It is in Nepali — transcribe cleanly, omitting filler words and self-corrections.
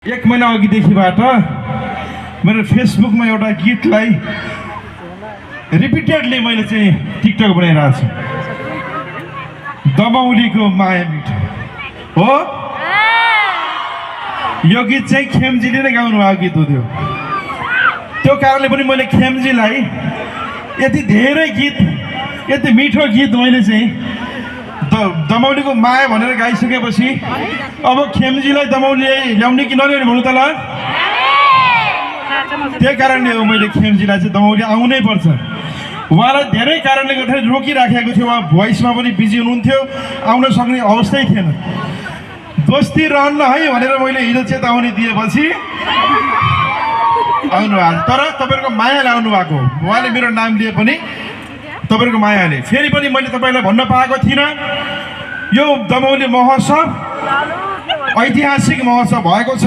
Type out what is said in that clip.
1 महिना अघिदेखिबाट मेरो फेसबुकमा एउटा गीतलाई रिपिटेडली मैले चाहिँ टिकटक बनाइरहेको छु। दमौलीको माया मिठो हो। यो गीत चाहिँ खेमजीले नै गाउनु भएको गीत हो। त्यो कारणले पनि मैले खेमजीलाई यति धेरै गीत, यति मिठो गीत मैले चाहिँ दमौलीको माया भनेर गाइसकेपछि अब खेमजीलाई दमौली ल्याउने कि नल्याउने भन्नु त ल। त्यही कारणले हो मैले खेमजीलाई चाहिँ दमौली आउनै पर्छ। उहाँलाई धेरै कारणले गर्दाखेरि रोकिराखेको थियो। उहाँ भोइसमा पनि बिजी हुनुहुन्थ्यो, आउन सक्ने अवस्थै थिएन। दोस्ती रहन्न है भनेर मैले हिजो चेतावनी दिएपछि आउनु भएको। तर तपाईँहरूको मायाले आउनु भएको। उहाँले मेरो नाम लिए पनि तपाईँहरूको मायाले। फेरि पनि मैले तपाईँलाई भन्न पाएको थिइनँ, यो दमौली महोत्सव ऐतिहासिक महोत्सव भएको छ।